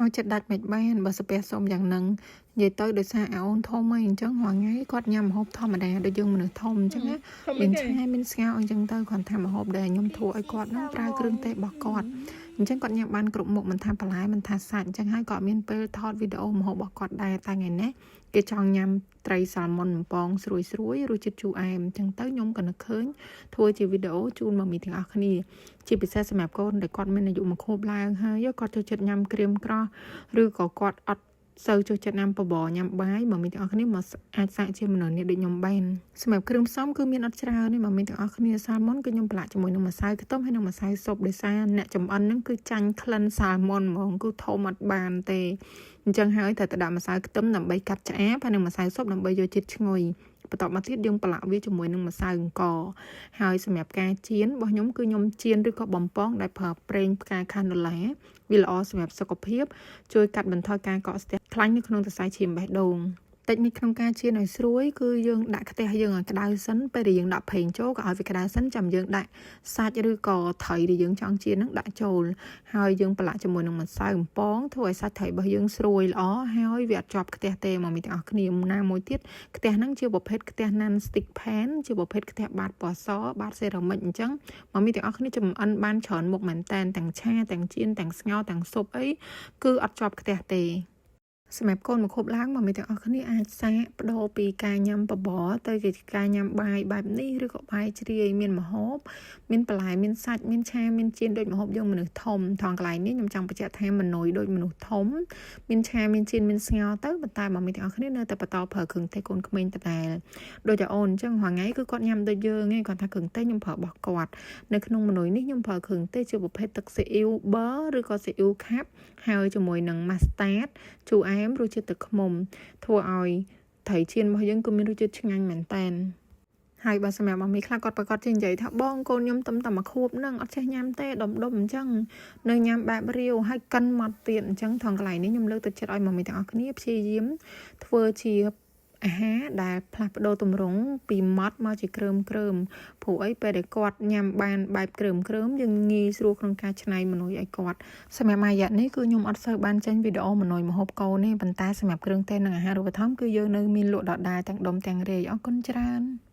ឲ្យចិត្តដាច់មិនបានបើសាពះសុំយ៉ាងហ្នឹងនិយាយទៅដោយសារអាអូនធំហើយអញ្ចឹងរាល់ថ្ងៃគាត់ញ៉ាំម្ហូបធម្មតាដូចយើងមនុស្សធំអញ្ចឹងណាមានឆាមានស្ងោរអញ្ចឹងទៅគ្រាន់ថាម្ហូបដែលខ្ញុំធ្វើឲ្យគាត់ហ្នឹងប្រើគ្រឿងទេសរបស់គាត់អញ្ចឹងគាត់ញ៉ាំបានគ្រប់មុខមិនថាបន្លែមិនថាសាច់អញ្ចឹងហើយក៏អត់មានពេលថតវីដេអូម្ហូបរបស់គាត់ដែរតែថ្ងៃនេះគេចង់ញ៉ាំត្រីសាល់មុនបំពងស្រួយស្រួយរសជាតិជូរអែមអញ្ចឹងទៅខ្ញុំក៏នឹកឃើញធ្វើជាវីដេអូជូនមកមីទាំងអស់គ្នាជាពិសេសសម្រាប់កូនដែលគាត់មានអាយុមួយខួបឡើងហើយគាត់ចូលចិត្តញ៉ាំក្រៀមក្រោះឬក៏គាត់អត់សូវចូលចិត្តញ៉ាំបបរញ៉ាំបាយមកមីទាំងអស់គ្នាមកអាចសាកជាមនុស្សនេះដូចខ្ញុំបានសម្រាប់គ្រឿងផ្សំគឺមានអត់ច្រើនទេមកមីទាំងអស់គ្នាសាល់មុនគឺខ្ញុំប្រឡាក់ជាមួយនឹងម្សៅខ្ទឹមហើយនិងម្សៅស៊ុបដោយសារអ្នកចំអិនហ្នឹងគឺចាញ់ក្លិនសាល់មុនហ្មងគឺធំអត់បានទេអញ្ចឹងហើយត្រូវតែដាក់ម្សៅខ្ទឹមដើម្បីកាត់ឆ្អាបហើយនិងម្សៅស៊ុបដើម្បីយកជាតិឈ្ងុយបន្ទាប់មកទៀតយើងប្រឡាក់វាជាមួយនឹងម្សៅអង្ករហើយសម្រាប់ការចៀនរបស់ខ្ញុំគឺខ្ញុំចៀនឬក៏បំពងដែលប្រើប្រេងផ្កាខាណូឡាវាល្អសម្រាប់សុខភាពជួយកាត់បន្ថយការកកស្ទះខ្លាញ់នៅក្នុងសរសៃឈាមបេះដូងតិចនិចក្នុងការចៀនឲ្យស្រួយគឺយើងដាក់ខ្ទះយើងឲ្យក្តៅសិនពេលដែលយើងដាក់ប្រេងចូលក៏ឲ្យវាក្តៅសិនចាំយើងដាក់សាច់ឬក៏ត្រីដែលយើងចង់ចៀននឹងដាក់ចូលហើយយើងប្រឡាក់ជាមួយនឹងម្សៅបំពងធ្វើឲ្យសាច់ត្រីរបស់យើងស្រួយល្អហើយវាអត់ជាប់ខ្ទះទេមកមីទាំងអស់គ្នាណាមួយទៀតខ្ទះហ្នឹងជាប្រភេទខ្ទះ non stick pan ជាប្រភេទខ្ទះបាតពណ៌សបាតសេរ៉ាមិចអញ្ចឹងមកមីទាំងអស់គ្នាចំអិនបានច្រើនមុខមែនតែនទាំងឆាទាំងចៀនទាំងស្ងោរទាំងស៊ុបអីគឺអត់ជាប់ខ្ទះទេសម្រាប់កូនមួយខួបឡើងមកមីទាំងអស់គ្នាអាចសាកបដូរពីការញ៉ាំបបរទៅជាការញ៉ាំបាយបែបនេះឬក៏បាយជ្រាយមានម្ហូបមានបន្លែមានសាច់មានឆាមានចៀនដូចម្ហូបយើងមនុស្សធំថងកន្លែងនេះខ្ញុំចង់បញ្ជាក់ថាមនុយដូចមនុស្សធំមានឆាមានចៀនមានស្ងោរទៅប៉ុន្តែមកមីទាំងអស់គ្នានៅតែបន្តប្រើគ្រឿងទេសកូនក្មេងដដែលដូចតែអូនអញ្ចឹងរាល់ថ្ងៃគឺគាត់ញ៉ាំដូចយើងឯងគាត់ថាគ្រឿងទេសខ្ញុំប្រើរបស់គាត់នៅក្នុងមនុយនេះខ្ញុំប្រើគ្រឿងទេសជាប្រភេទទឹកស៊ីអ៊ីវប៊ឺឬក៏ស៊ីអ៊ីវខាប់ហើយជាមួយនឹងម៉ាស្តាតជូរអែមរសជាតិទឹកឃ្មុំធ្វើឲ្យត្រីចៀនរបស់យើងគឺមានរសជាតិឆ្ងាញ់មែនតែនហើយបើសម្រាប់ម៉ាមីខ្លះគាត់ប្រកាសជានិយាយថាបងកូនខ្ញុំទំតែមួយខួបហ្នឹងអត់ចេះញ៉ាំទេដុំដុំអញ្ចឹងនៅញ៉ាំបែបរាវហើយកិនម៉ត់ទៀតអញ្ចឹងថងកន្លែងនេះខ្ញុំលើកទឹកចិត្តឲ្យម៉ាមីទាំងអស់គ្នាព្យាយាមធ្វើជាអាហារដែលផ្លាស់ប្ដូរទម្រង់ពីម៉ត់មកជាគ្រើមគ្រើមព្រោះអីពេលដែលគាត់ញ៉ាំបានបែបគ្រើមគ្រើមយើងងាយស្រួលក្នុងការច្នៃមនុយឲ្យគាត់សម្រាប់មួយរយៈនេះគឺខ្ញុំអត់សូវបានចេញវីដេអូមនុយម្ហូបកូនទេប៉ុន្តែសម្រាប់គ្រឿងទេសនិងអាហារូបត្ថម្ភគឺយើងនៅមានលក់ដដែលទាំងដុំទាំងរាយអរគុណច្រើន។